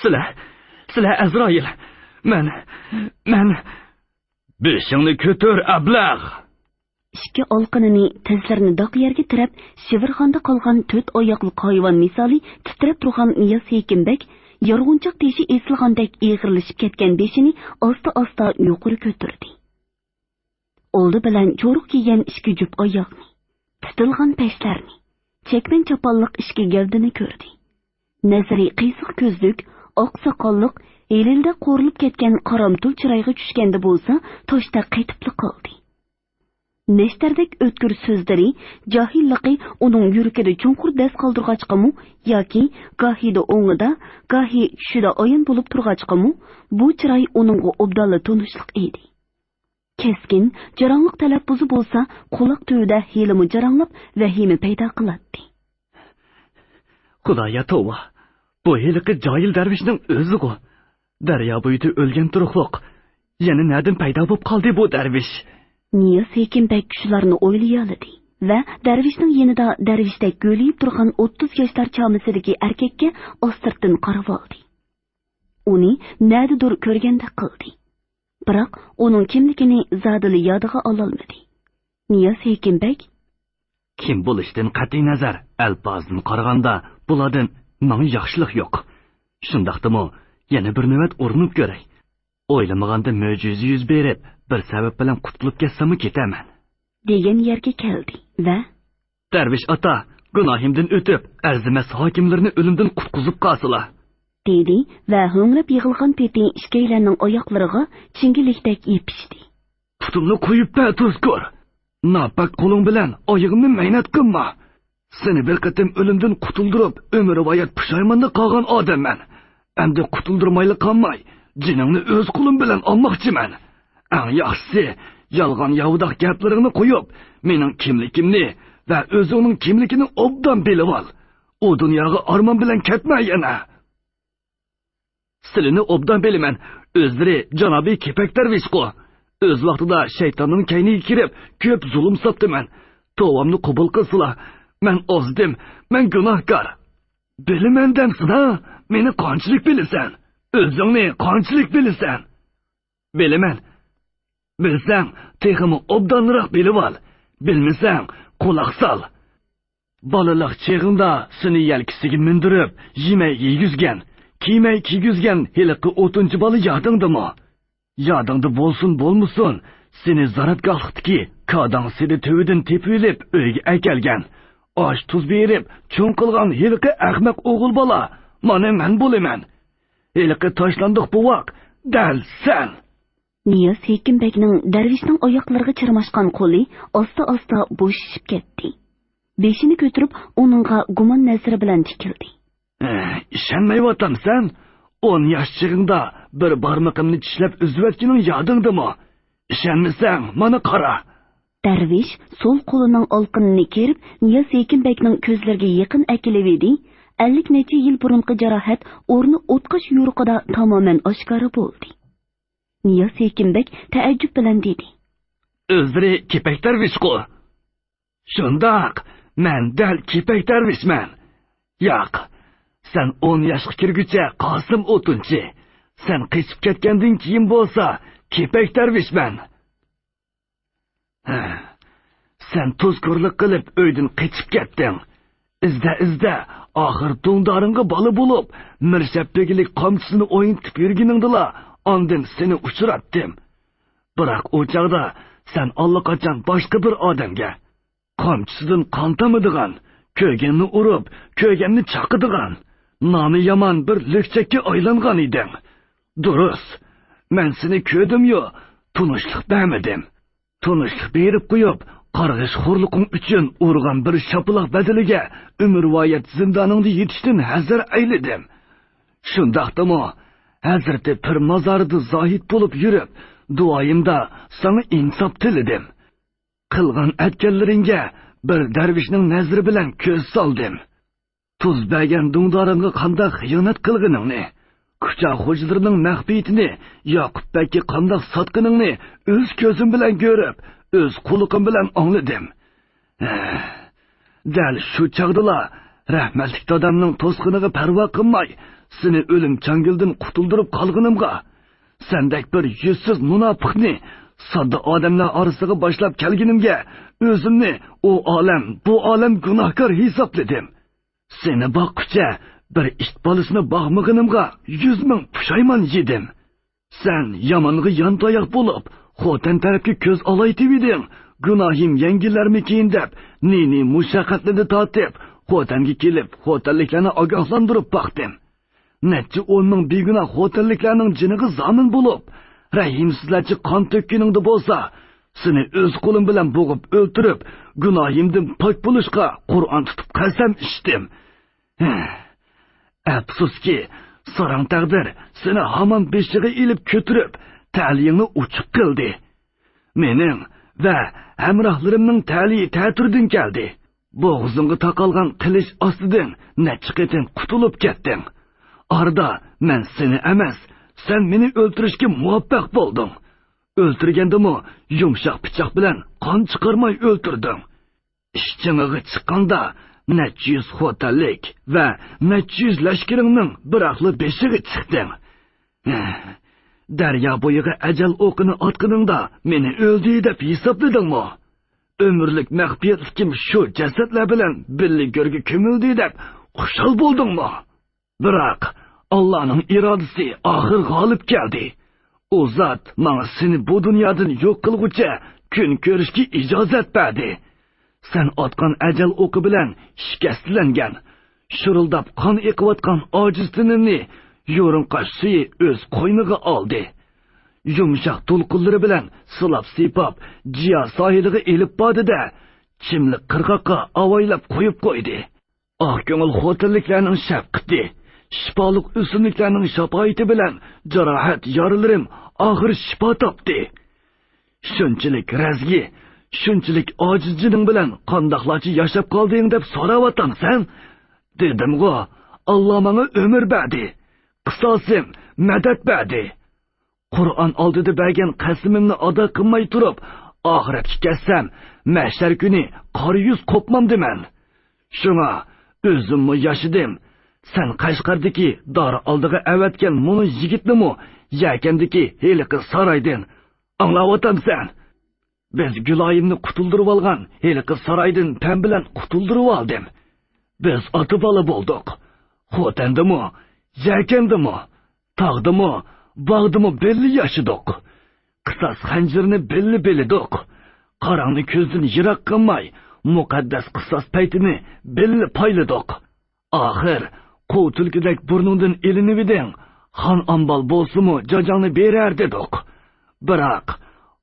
سىلەر، سىلەر ئەزرائىل. مەن، مەن. بېشىڭنى كۆتۈر، ئەبلەغ! ئىككى ئالقىنىنى، تىزلىرىنى داق يەرگە تىرەپ، شىۋىرغاندا قالغان تۆت ئاياقلىق ھايۋان مىسالى تىترەپ تۇرغان نىياز ھېكىم بەگ يارغۇنچاق تېشى ئېسىلغاندەك ئېغىرلىشىپ كەتكەن بېشىنى ئاستا-ئاستا يۇقىرى كۆتۈردى. ئالدى بىلەن چورۇق كىيگەن ئىككى جۈپ ئاياغنى، پۈتۈلغان پەشلەرنى، چەكمەن چاپانلىق ئىككى گەۋدىنى كۆردى. نەزىرى قىيسىق كۆزلۈك، ئاق ساقاللىق، ھېلىلدە قورۇلۇپ كەتكەن قارامتۇل چىرايغا چۈشكەندە بولسا، تاشتا قېتىپلا قالدى. نەشتەردەك ئۆتكۈر سۆزلىرى، جاھىللىقى ئۇنىڭ يۈرىكىدە چوڭقۇر دەز قالدۇرغاچقىمۇ ياكى گاھىدا ئوڭىدا، گاھى چۈشىدە ئايان بولۇپ تۇرغاچقىمۇ، بۇ چىراي ئۇنىڭغا ئوبدانلا تونۇشلۇق ئىدى. كەسكىن، جاراڭلىق تەلەپپۇزى بولسا قۇلاق تۈۋىدە ھېلىمۇ جاراڭلاپ ۋەھىمە پەيدا قىلاتتى. خۇدايا توۋا، بۇ ھېلىقى جاھىل دەرۋىشنىڭ ئۆزىغۇ. دەريا بويىدا ئۆلگەن تۇرۇقلۇق. يەنە نەدىن پەيدا بولۇپ قالدى بۇ دەرۋىش؟ نىياز ھېكىم بەگ شۇلارنى ئويلىيالىدى ۋە دەرۋىشنىڭ يېنىدا دەرۋىشتەك گۆلىيىپ تۇرغان ئوتتۇز ياشلار چامىسىدىكى ئەركەككە ئاستىرتىن قارىۋالدى. ئۇنى نەدىدۇر كۆرگەندەك قىلدى. بىراق ئۇنىڭ كىملىكىنى زادىلا يادىغا ئالالمىدى. نىياز ھېكىم بەگ، كىم بولۇشتىن قەتئىينەزەر، ئەلپازدىن قارىغاندا بۇلاردىن ماڭا ياخشىلىق يوق. شۇنداقتىمۇ يەنە بىر نۆۋەت ئۇرۇنۇپ كۆرەي. ئويلىمىغاندا مۆجىزە يۈز بېرىپ، بىر سەۋەب بىلەن قۇتۇلۇپ كەتسەممۇ كېتەرمەن. دېگەن يەرگە كەلدى ۋە دەرۋىش ئاتا، گۇناھىمدىن ئۆتۈپ، ئەرزىمەس ھاكىملىرىنى ئۆلۈمدىن قۇتقۇزۇپ قالسىلا. دېدى ۋە ھۆڭرەپ يىغلىغان پېتى ئىككىيلەننىڭ ئاياقلىرىغا چىڭگىلىكتەك يېپىشتى. پۇتۇمنى قويۇپ بەر، توزكور! ناپاك قولۇڭ بىلەن ئايىغىمنى مەينەت قىلما! سېنى بىر قېتىم ئۆلۈمدىن قۇتۇلدۇرۇپ، ئۆمۈر ھايات پۇشايماندا قالغان ئادەممەن. ئەمدى قۇتۇلدۇرمايلا قالماي، جېنىڭنى ئۆز قولۇم بىلەن ئالماقچىمەن. ئەڭ ياخشىسى، يالغان ياۋىداق گەپلىرىڭنى قويۇپ، مېنىڭ كىملىكىمنى ۋە ئۆزۈڭنىڭ كىملىكىنى ئوبدان بىلىۋال. ئۇ دۇنياغا ئارمان بىلەن كەتمە يەنە. سىلىنى ئوبدان بىلىمەن، ئۆزلىرى جانابىي كېپەك دەرۋىشقۇ. ئۆز ۋاقتىدا شەيتاننىڭ كەينىگە كىرىپ، كۆپ زۇلۇم ساپتىمەن. توۋامنى قوبۇل قىلسىلا، مەن ئازدىم، مەن گۇناھكار. بىلىمەن دەمسىنا؟ مېنى قانچىلىك بىلىسەن؟ ئۆزۈڭنى قانچىلىك بىلىسەن؟ بىلىمەن. بىلسەڭ، تېخىمۇ ئوبدانراق بىلىۋال. بىلمىسەڭ، قۇلاق سال. بالىلىق چېغىڭدا سېنى يەلكىسىگە مىندۈرۈپ، يېمەي يېگۈزگەن، كىيمەي كىيگۈزگەن ھېلىقى ئوتۇنچى بالا يادىڭدىمۇ؟ يادىڭدا بولسۇن بولمىسۇن، سېنى زاراتگاھلىقتىكى كاداڭ سېدە تۈۋىدىن تېپىۋېلىپ ئۆيگە ئەكەلگەن، ئاش-تۇز بېرىپ چوڭ قىلغان ھېلىقى ئەخمەق ئوغۇل بالا، مانا مەن بولىمەن. ھېلىقى تاشلاندۇق بوۋاق، دەل سەن! نىياز ھېكىم بەگنىڭ دەرۋىشنىڭ ئاياقلىرىغا چىرماشقان قولى ئاستا-ئاستا بوشىشىپ كەتتى. بېشىنى كۆتۈرۈپ، ئۇنىڭغا گۇمان نەزىرى بىلەن تىكىلدى. ئىشەنمەيۋاتامسەن؟ ئون ياش چېغىڭدا بىر بارمىقىمنى چىشلەپ ئۈزۈۋەتكىنىڭ يادىڭدىمۇ؟ ئىشەنمىسەڭ، مانا قارا. دەرۋىش سول قولىنىڭ ئالقىنىنى كېرىپ، نىياز ھېكىم بەگنىڭ كۆزلىرىگە يېقىن ئەكېلىۋىدى. ئەللىك نەچچە يىل بۇرۇنقى جاراھەت ئورنى ئوتقاش يورۇقىدا تامامەن ئاشكارا بولدى. نىياز ھېكىم بەگ تەئەججۈپ بىلەن دېدى. ئۆزلىرى كېپەك دەرۋىشقۇ؟ شۇنداق، مەن دەل كېپەك دەرۋىشمەن. ياق، سەن ئون ياشقا كىرگۈچە قاسىم ئوتۇنچى، سەن قېچىپ كەتكەندىن كېيىن بولسا كېپەك دەرۋىشمەن. ھە، سەن تۇزكورلۇق قىلىپ ئۆيدىن قېچىپ كەتتىڭ. ئىزدە-ئىزدە، ئاخىر دۇڭدارىڭغا بالا بولۇپ، مىرشەپبىگىلىك قامچىسىنى ئوينىتىپ يۈرگىنىڭدىلا ئاندىن سېنى ئۇچراتتىم. بىراق ئۇ چاغدا سەن ئاللىقاچان باشقا بىر ئادەمگە، قامچىسىدىن قان تامىدىغان، كۆرگەننى ئۇرۇپ، كۆرگەننى چاقىدىغان، نامى يامان بىر لۈكچەككە ئايلانغان ئىدىڭ. دۇرۇس، مەن سېنى كۆردۈميۇ، تونۇشلۇق بەرمىدىم. تونۇشلۇق بېرىپ قويۇپ، قارغىشخورلۇقۇڭ ئۈچۈن ئۇرغان بىر شاپىلاق بەدىلىگە ئۆمۈرۋايەت زىندانىڭدا يېتىشتىن ھەزەر ئەيلىدىم. شۇنداقتىمۇ، ھەزرىتى پىر مازارىدا زاھىت بولۇپ يۈرۈپ، دۇئايىمدا ساڭا ئىنساپ تىلىدىم. قىلغان ئەتكەنلىرىڭگە بىر دەرۋىشنىڭ نەزىرى بىلەن كۆز سالدىم. تۇز بەرگەن دۇڭدارىڭغا قانداق خىيانەت قىلغىنىڭنى، كۇچا خوجىلىرىنىڭ مەخپىيىتىنى ياقۇپ بەگكە قانداق ساتقىنىڭنى ئۆز كۆزۈم بىلەن كۆرۈپ، ئۆز قۇلىقىم بىلەن ئاڭلىدىم. ھە، دەل شۇ چاغدىلا رەھمەتلىك دادامنىڭ توسقىنىغا پەرۋا قىلماي، سېنى ئۆلۈم چاڭگىلىدىن قۇتۇلدۇرۇپ قالغىنىمغا، سەندەك بىر يۈزسىز مۇناپىقنى ساددا ئادەملەر ئارىسىغا باشلاپ كەلگىنىمگە، ئۆزۈمنى ئۇ ئالەم، بۇ ئالەم گۇناھكار ھېسابلىدىم. سېنى باققۇچە بىر ئىت بالىسىنى باقمىغىنىمغا يۈز مىڭ پۇشايمان يېدىم. سەن يامانغا يانتاياق بولۇپ، خوتەن تەرەپكە كۆز ئالايتىۋىدىڭ. گۇناھىم يەڭگىلەرمىكىن دەپ، نى-نى مۇشەققەتلىرىنى تارتىپ، خوتەنگە كېلىپ، خوتەنلىكلەرنى ئاگاھلاندۇرۇپ باقتىم. نەچچە ئون مىڭ بىگۇناھ خوتەنلىكلەرنىڭ جېنىغا زامىن بولۇپ، رەھىمسىزلەرچە قان تۆككىنىڭدە بولسا، سېنى ئۆز قولۇم بىلەن بوغۇپ ئۆلتۈرۈپ، گۇناھىمدىن پاك بولۇشقا قۇرئان تۇتۇپ قەسەم ئىچتىم. ئەپسۇسكى، ساراڭ تەقدىر سېنى ھامان بېشىغا ئېلىپ كۆتۈرۈپ، تەلىيىڭنى ئوچۇق قىلدى. مېنىڭ ۋە ھەمراھلىرىمنىڭ تەلىيى تەتۈردىن كەلدى. بوغۇزۇڭغا تاقالغان قىلىچ ئاستىدىن نەچچە قېتىم قۇتۇلۇپ كەتتىڭ. ئارىدا مەن سېنى ئەمەس، سەن مېنى ئۆلتۈرۈشكە مۇۋەپپەق بولدۇڭ. ئۆلتۈرگەندىمۇ يۇمشاق پىچاق بىلەن قان چىقارماي ئۆلتۈردۈڭ. ئىشچىڭىغا چىققاندا نەچچە يۈز خوتەنلىك ۋە نەچچە يۈز لەشكىرىڭنىڭ بىراقلا بېشىغا چىقتىڭ. دەريا بويىغا ئەجەل ئوقىنى ئاتقىنىڭدا مېنى ئۆلدى دەپ ھېسابلىدىڭمۇ؟ ئۆمۈرلۈك مەخپىيەتلىكىم شۇ جەسەتلەر بىلەن بىللە گۆرگە كۆمۈلدى دەپ خۇشال بولدۇڭمۇ؟ بىراق، ئاللانىڭ ئىرادىسى ئاخىر غالىب كەلدى. ئۇ زات ماڭا سېنى بۇ دۇنيادىن يوق قىلغۇچە كۈن كۆرۈشكە ئىجازەت بەردى. سەن ئاتقان ئەجەل ئوقى بىلەن شىكەستلەنگەن، شۇرۇلداپ قان ئېقىۋاتقان ئاجىز تېنىمنى يۇرۇڭقاش سۈيى ئۆز قوينىغا ئالدى. يۇمشاق دولقۇنلىرى بىلەن سىلاپ-سىيپاپ، جىيا ساھىلىغا ئېلىپ باردى-دە، چىملىك قىرغاققا ئاۋايلاپ قويۇپ قويدى. ئاق كۆڭۈل خوتەنلىكلەرنىڭ شەپقىتى، شىپالىق ئۆسۈملۈكلەرنىڭ شاپائىتى بىلەن جاراھەت يارىلىرىم ئاخىر شىپا تاپتى. شۇنچىلىك رەزگى، شۇنچىلىك ئاجىز جېنىڭ بىلەن قانداقلارچە ياشاپ قالدىڭ دەپ سوراۋاتامسەن؟ دېدىمغۇ، ئاللا ماڭا ئۆمۈر بەردى. قىساسىم مەدەت بەردى. قۇرئان ئالدىدا بەرگەن قەسىمىمنى ئادا قىلماي تۇرۇپ، ئاخىرەتكە كەتسەم، مەھشەر كۈنى قارا يۈز قوپمامدىمەن. شۇڭا ئۆزۈممۇ ياشىدىم. سەن قەشقەردىكى دار ئالدىغا ئەۋەتكەن مۇنۇ يىگىتنىمۇ يەكەندىكى ھېلىقى سارايدىن، ئاڭلاۋاتامسەن؟ بىز گۈلايىمنى قۇتۇلدۇرۇۋالغان ھېلىقى سارايدىن پەم بىلەن قۇتۇلدۇرۇۋالدىم. بىز ئاتا-بالا بولدۇق. خوتەندىمۇ، يەكەندىمۇ، تاغدىمۇ، باغدىمۇ بىللە ياشىدۇق. قىساس خەنجىرىنى بىللە بىلىدۇق. قاراڭنى كۆزدىن يىراق قىلماي، مۇقەددەس قىساس پەيتىنى بىللە پايلىدۇق. ئاخىر قوۋ تۈلكىدەك بۇرنۇڭدىن ئېلىنىۋىدىڭ، خان ئامبال بولسىمۇ جاجاڭنى بېرەر دېدۇق. بىراق،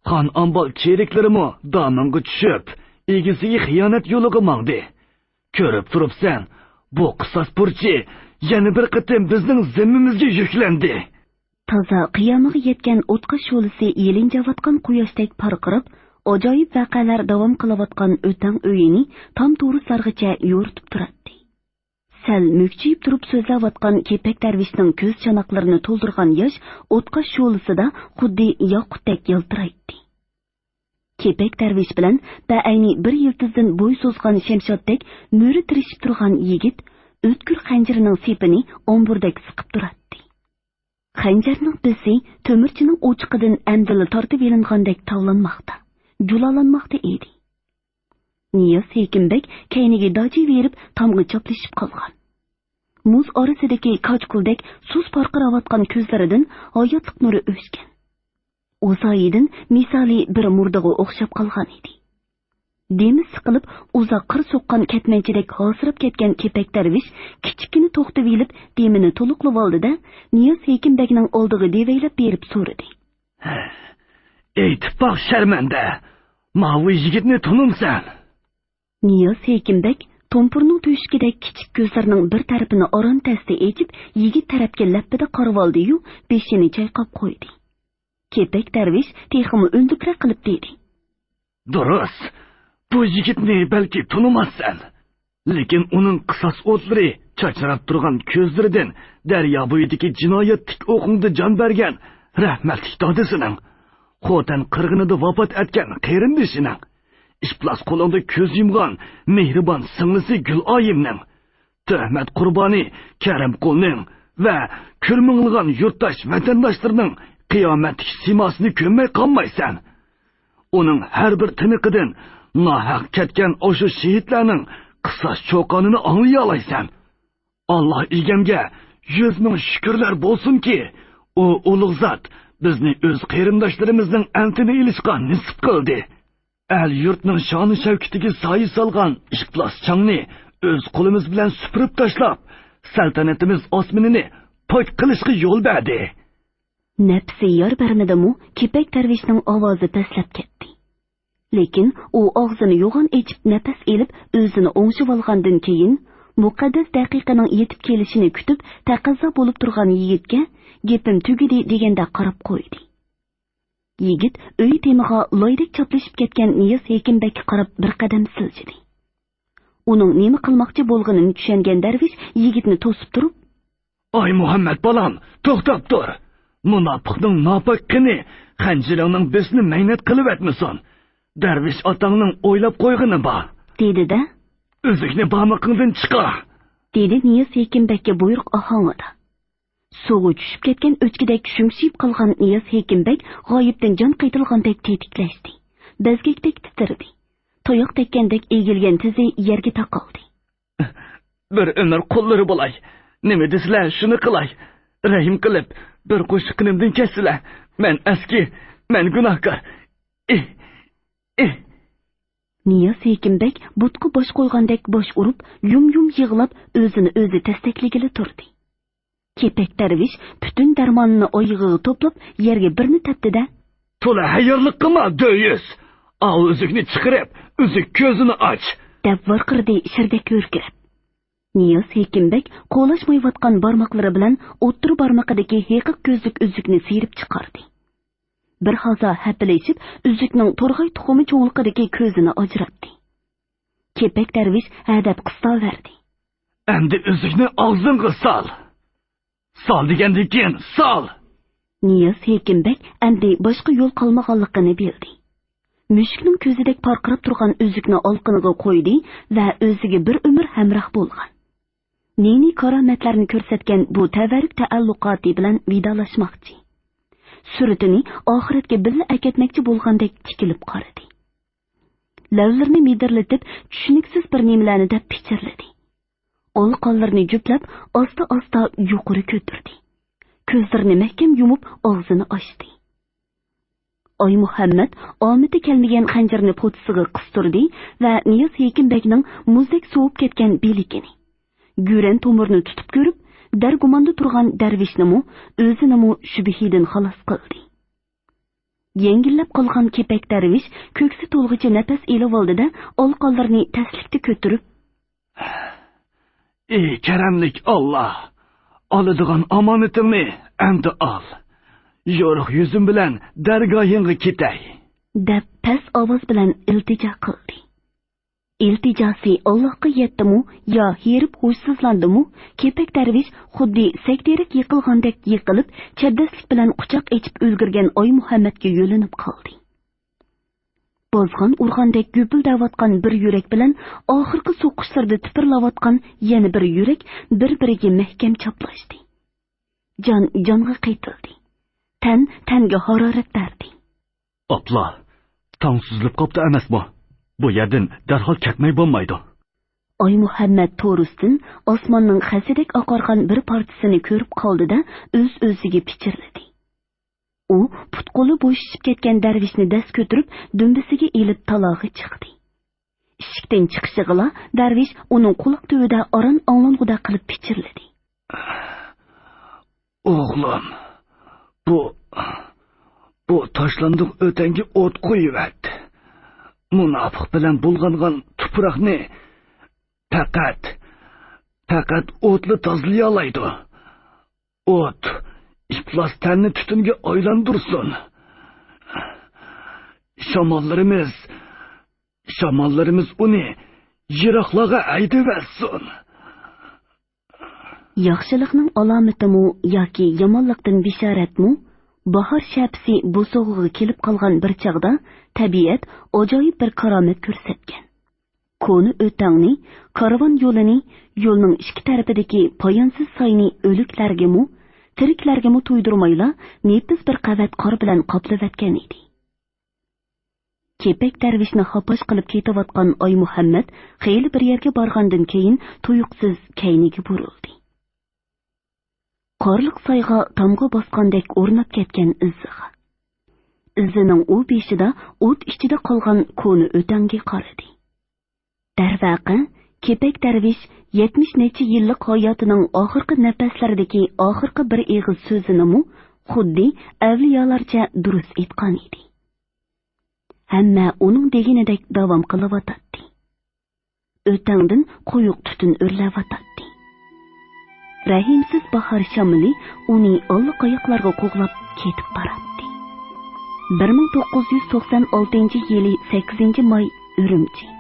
خان ئامبال چېرىكلىرىمۇ دامىڭغا چۈشۈپ، ئىگىسىگە خىيانەت يولىغا ماڭدى. كۆرۈپ تۇرۇپسەن، بۇ قىساس بۇرچى يەنە بىر قېتىم بىزنىڭ زىممىمىزگە يۈكلەندى. تازا قىيامىغا يەتكەن ئوتقا شولىسى يېلىنجاۋاتقان قۇياشتەك پارقىراپ، ئاجايىپ ۋەقەلەر داۋام قىلىۋاتقان ئۆتەڭ ئۆيىنى تام تورۇسلارغىچە يورۇتۇپ تۇراتتى. سەل مۈكچىيىپ تۇرۇپ سۆزلەۋاتقان كېپەك دەرۋىشنىڭ كۆز چاناقلىرىنى تولدۇرغان ياش ئوتقا شولىسىدا خۇددى ياقۇتتەك يالتىرايتتى. كېپەك دەرۋىش بىلەن بەئەينى بىر يىلتىزدىن بوي سوزغان شەمشادتەك مۈرە تىرىشىپ تۇرغان يىگىت ئۆتكۈر خەنجىرىنىڭ سېپىنى ئامبۇردەك سىقىپ تۇراتتى. خەنجەرنىڭ بىسى تۆمۈرچىنىڭ ئوچىقىدىن ئەمدىلا تارتىۋېلىنغاندەك تاۋلانماقتا، جۇلالانماقتا ئىدى. نىياز ھېكىم بەگ كەينىگە داجىۋېرىپ تامغا چاپلىشىپ قالغان. مۇز ئارىسىدىكى كاچكۇلدەك سۇس پارقىراۋاتقان كۆزلىرىدىن ھاياتلىق نۇرى ئۆچكەن. ئۇ سايىدىن مىسالى بىر مۇردىغا ئوخشاپ قالغان ئىدى. دېمى سىقىلىپ، ئۇزاق قىر سوققان كەتمەنچىدەك ھاسىراپ كەتكەن كېپەك دەرۋىش كىچىككىنە توختىۋېلىپ، دېمىنى تولۇقلىۋالدى-دە، نىياز ھېكىم بەگنىڭ ئالدىغا دېۋەيلەپ بېرىپ سورىدى. ئېيتىپ باق، شەرمەندە، ماۋۇ يىگىتنى تونۇمسەن؟ نىياز ھېكىم بەگ تومپۇرنىڭ تۆشۈكىدەك كىچىك كۆزلىرىنىڭ بىر تەرىپىنى ئاران تەستە ئېچىپ، يىگىت تەرەپكە لەپپىدە قارىۋالدى-يۇ، بېشىنى چايقاپ قويدى. كېپەك دەرۋىش تېخىمۇ ئۈندىكرەك قىلىپ دېدى. دۇرۇس، بۇ يىگىتنى بەلكى تونۇماسسەن. لېكىن ئۇنىڭ قىساس ئوتلىرى چاچراپ تۇرغان كۆزلىرىدىن دەريا بويىدىكى جىنايەتلىك ئوقۇڭدا جان بەرگەن رەھمەتلىك دادىسىنىڭ، خوتەن قىرغىنىدا ۋاپات ئەتكەن قېرىندىشىنىڭ، ئىپلاس قولۇڭدا كۆز يۇمغان مېھرىبان سىڭلىسى گۈلئايىمنىڭ، تۆھمەت قۇربانى كەرەمقۇلنىڭ ۋە كۆرمىڭلىغان يۇرتداش ۋەتەنداشلىرىنىڭ قىيامەتتىكى سىيماسىنى كۆرمەي قالمايسەن. ئۇنىڭ ھەر بىر تىنىقىدىن ناھەق كەتكەن ئاشۇ شېھىتلەرنىڭ قىساس چۇقانىنى ئاڭلىيالايسەن. ئاللا ئىگەمگە يۈز مىڭ شۈكۈرلەر بولسۇنكى، ئۇ ئۇلۇغ زات بىزنى ئۆز قېرىنداشلىرىمىزنىڭ ئەنتىنى ئېلىشقا نېسىپ قىلدى. ئەل-يۇرتنىڭ شانى-شەۋكىتىگە سايە سالغان ئىپلاس چاڭنى ئۆز قولىمىز بىلەن سۈپۈرۈپ تاشلاپ، سەلتەنىتىمىز ئاسمىنىنى پاك قىلىشقا يول بەردى. نەپسى يار بەرمىدىمۇ، كېپەك دەرۋىشنىڭ ئاۋازى پەسلەپ كەتتى. لېكىن ئۇ ئاغزىنى يوغان ئېچىپ نەپەس ئېلىپ، ئۆزىنى ئوڭشىۋالغاندىن كېيىن، مۇقەددەس دەقىقىنىڭ يېتىپ كېلىشىنى كۈتۈپ، تەقەززا بولۇپ تۇرغان يىگىتكە، گېپىم تۈگىدى، دېگەندەك قاراپ قويدى. يىگىت ئۆي تېمىغا لايدەك چاپلىشىپ كەتكەن نىياز ھېكىم بەگكە قاراپ بىر قەدەم سىلجىدى. ئۇنىڭ نېمە قىلماقچى بولغىنىنى چۈشەنگەن دەرۋىش يىگىتنى توسۇپ تۇرۇپ، ئاي مۇھەممەد بالام، توختاپ تۇر! مۇناپىقنىڭ ناپاك قېنى خەنجىرىڭنىڭ بېشىنى مەينەت قىلىۋەتمىسۇن! دەرۋىش ئاتاڭنىڭ ئويلاپ قويغىنى بار، دېدى-دە، ئۈزۈكنى بارمىقىڭدىن چىقار! دېدى نىياز ھېكىم بەگكە بۇيرۇق ئاھاڭىدا. سۇغا چۈشۈپ كەتكەن ئۆچكىدەك شۈمشىيىپ قالغان نىياز ھېكىم بەگ غايىبتىن جان قايتۇرغاندەك تېتىكلەشتى. بەزگەكتەك تىترىدى. تاياق تەگكەندەك ئېگىلگەن تىزى يەرگە تاقالدى. بىر ئۆمۈر قۇللىرى بولاي. نېمە دېسىلە، شۇنى قىلاي. رەھىم قىلىپ، بىر قوشۇق قېنىمدىن كەچسىلە. مەن ئەسكى، مەن گۇناھكار. ئېھ، ئېھ. نىياز ھېكىم بەگ بۇتقا باش قويغاندەك باش ئۇرۇپ، يۇم-يۇم يىغلاپ، ئۆزىنى ئۆزى تەستەكلىگىلى تۇردى. كېپەك دەرۋىش پۈتۈن دەرمانىنى ئايىغىغا توپلاپ، يەرگە بىرنى تەپتى-دە، تولا ھەييارلىق قىلما، دۆيۈس! ئاۋۇ ئۈزۈكنى چىقىرىپ، ئۈزۈك كۆزىنى ئاچ! دەپ ۋارقىرىدى شىردەك ھۆركىرەپ. نىياز ھېكىم بەگ قولاشمايۋاتقان بارماقلىرى بىلەن ئوتتۇرا بارمىقىدىكى ھېقىق كۆزلۈك ئۈزۈكنى سىيرىپ چىقاردى. بىر ھازا ھەپىلىشىپ، ئۈزۈكنىڭ تورغاي تۇخۇمى چوڭلۇقىدىكى كۆزىنى ئاجراتتى. كېپەك دەرۋىش ھەدەپ قىستاۋەردى. ئەمدى ئۈزۈكنى ئاغزىڭغا سال! سال دېگەندىن كېيىن سال! نىياز ھېكىم بەگ ئەمدى باشقا يول قالمىغانلىقىنى بىلدى. مۈشۈكنىڭ كۆزىدەك پارقىراپ تۇرغان ئۈزۈكنى ئالقىنىغا قويدى ۋە ئۆزىگە بىر ئۆمۈر ھەمراھ بولغان، نى-نى كارامەتلەرنى كۆرسەتكەن بۇ تەۋەررۈك تەئەللۇقاتى بىلەن ۋىدالاشماقچى. سۈرىتىنى ئاخىرەتكە بىللە ئەكەتمەكچى بولغاندەك تىكىلىپ قارىدى. لەۋلىرىنى مىدىرلىتىپ، چۈشىنىكسىز بىر نېمىلەرنى دەپ پىچىرلىدى. ئالىقانلىرىنى جۈپلەپ، ئاستا-ئاستا يۇقىرى كۆتۈردى. كۆزلىرىنى مەھكەم يۇمۇپ، ئاغزىنى ئاچتى. ئايمۇھەممەت ئامىتى كەلمىگەن خەنجىرىنى پوتىسىغا قىستۇردى ۋە نىياز ھېكىم بەگنىڭ مۇزدەك سوۋۇپ كەتكەن بىلىكىنى، گۈرەن تومۇرىنى تۇتۇپ كۆرۈپ، دەرگۇماندا تۇرغان دەرۋىشنىمۇ، ئۆزىنىمۇ شۈبھىدىن خالاس قىلدى. يەڭگىللەپ قالغان كېپەك دەرۋىش كۆكسى تولغىچە نەپەس ئېلىۋالدى-دە، ئالىقانلىرىنى تەسلىكتە كۆتۈرۈپ، ئى كەرەملىك ئاللا، ئالىدىغان ئامانىتىڭنى ئەمدى ئال. يورۇق يۈزۈم بىلەن دەرگاھىڭغا كېتەي. دەپ پەس ئاۋاز بىلەن ئىلتىجا قىلدى. ئىلتىجاسى ئاللاھقا يەتتىمۇ يا ھېرىپ ھوشسىزلاندىمۇ، كېپەك دەرۋىش خۇددى سەگدېرەك يىقىلغاندەك يىقىلىپ، چەبدەسلىك بىلەن قۇچاق ئېچىپ ئۈلگۈرگەن ئايمۇھەممەتكە يۆلىنىپ قالدى. بازغان ئۇرغاندەك گۈپۈلدەۋاتقان بىر يۈرەك بىلەن ئاخىرقى سوقۇشلىرىدا تىپىرلاۋاتقان يەنە بىر يۈرەك بىر-بىرىگە مەھكەم چاپلاشتى. جان جانغا قېتىلدى. تەن تەنگە ھارارەت بەردى. ئاپلا، تاڭ سۈزۈلۈپ قاپتۇ ئەمەسمۇ؟ بۇ يەردىن دەرھال كەتمەي بولمايدۇ. ئايمۇھەممەت تورۇستىن ئاسماننىڭ خەسىدەك ئاقارغان بىر پارچىسىنى كۆرۈپ قالدى-دە، ئۆز-ئۆزىگە پىچىرلىدى. ئۇ پۇت-قولى بوشىشىپ كەتكەن دەرۋىشنى دەس كۆتۈرۈپ، دۈمبىسىگە ئېلىپ تالاغا چىقتى. ئىشىكتىن چىقىشىغىلا، دەرۋىش ئۇنىڭ قۇلاق تۈۋىدە ئاران ئاڭلانغۇدەك قىلىپ پىچىرلىدى. ئوغلۇم، بۇ، بۇ تاشلاندۇق ئۆتەڭگە ئوت قويۇۋەت. مۇناپىق بىلەن بۇلغانغان تۇپراقنى پەقەت، پەقەت ئوتلا تازىلىيالايدۇ. ئوت ئىپلاس تەننى تۈتۈنگە ئايلاندۇرسۇن. شاماللىرىمىز، شاماللىرىمىز ئۇنى يىراقلارغا ھەيدىۋەتسۇن. ياخشىلىقنىڭ ئالامىتىمۇ ياكى يامانلىقتىن بېشارەتمۇ؟ باھار شەپىسى بوسۇغىغا كېلىپ قالغان بىر چاغدا تەبىئەت ئاجايىپ بىر كارامەت كۆرسەتكەن. كونا ئۆتەڭنى، كارۋان يولىنى، يولنىڭ ئىككى تەرىپىدىكى پايانسىز ساينى ئۆلۈكلەرگىمۇ، تىرىكلەرگىمۇ تويدۇرمايلا، نېپىز بىر قەۋەت قار بىلەن قاپلىۋەتكەن ئىدى. كېپەك دەرۋىشنى ھاپاش قىلىپ كېتىۋاتقان ئايمۇھەممەت خېلى بىر يەرگە بارغاندىن كېيىن، تۇيۇقسىز كەينىگە بۇرۇلدى. قارلىق سايغا تامغا باسقاندەك ئورناپ كەتكەن ئىزىغا. ئىزىنىڭ ئۇ بېشىدا ئوت ئىچىدە قالغان كونا ئۆتەڭگە قارىدى. دەرۋەقە، كېپەك دەرۋىش يەتمىش نەچچە يىللىق ھاياتىنىڭ ئاخىرقى نەپەسلىرىدىكى ئاخىرقى بىر ئېغىز سۆزىنىمۇ خۇددى ئەۋلىيالارچە دۇرۇس ئېيتقان ئىدى. ھەممە ئۇنىڭ دېگىنىدەك داۋام قىلىۋاتاتتى. ئۆتەڭدىن قويۇق تۈتۈن ئۆرلەۋاتاتتى. رەھىمسىز باھار شامىلى ئۇنى ئاللىقاياقلارغا قوغلاپ كېتىپ باراتتى. بىر مىڭ توققۇز يۈز توقسان ئالتىنچى يىلى سەككىزىنچى ماي، ئۈرۈمچى.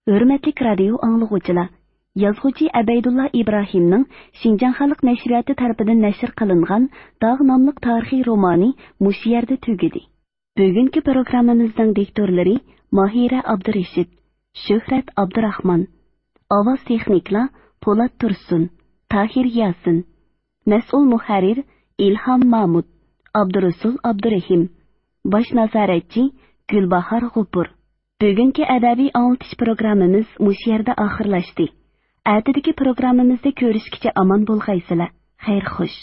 ھۆرمەتلىك رادىيو ئاڭلىغۇچىلار، يازغۇچى ئەبەيدۇللا ئىبراھىمنىڭ شىنجاڭ خەلق نەشرىياتى تەرىپىدىن نەشر قىلىنغان داغ ناملىق تارىخىي رومانى مۇشۇ يەردە تۈگىدى. بۈگۈنكى پروگراممىمىزنىڭ دىكتورلىرى ماھىرە ئابدۇرېشىت، شۆھرەت ئابدۇراخمان، ئاۋاز تېخنىكلار پولات تۇرسۇن، تاھىر ياسىن، مەسئۇل مۇھەررىر ئىلھام مامۇت، ئابدۇرۇسۇل ئابدۇرېھىم، باش نازارەتچى گۈلباھار غوپۇر. بۈگۈنكى ئەدەبىي ئاڭلىتىش پروگراممىمىز مۇشۇ يەردە ئاخىرلاشتى. ئەتىدىكى پروگراممىمىزدا كۆرۈشكىچە ئامان بولغايسىلەر. خەير خوش.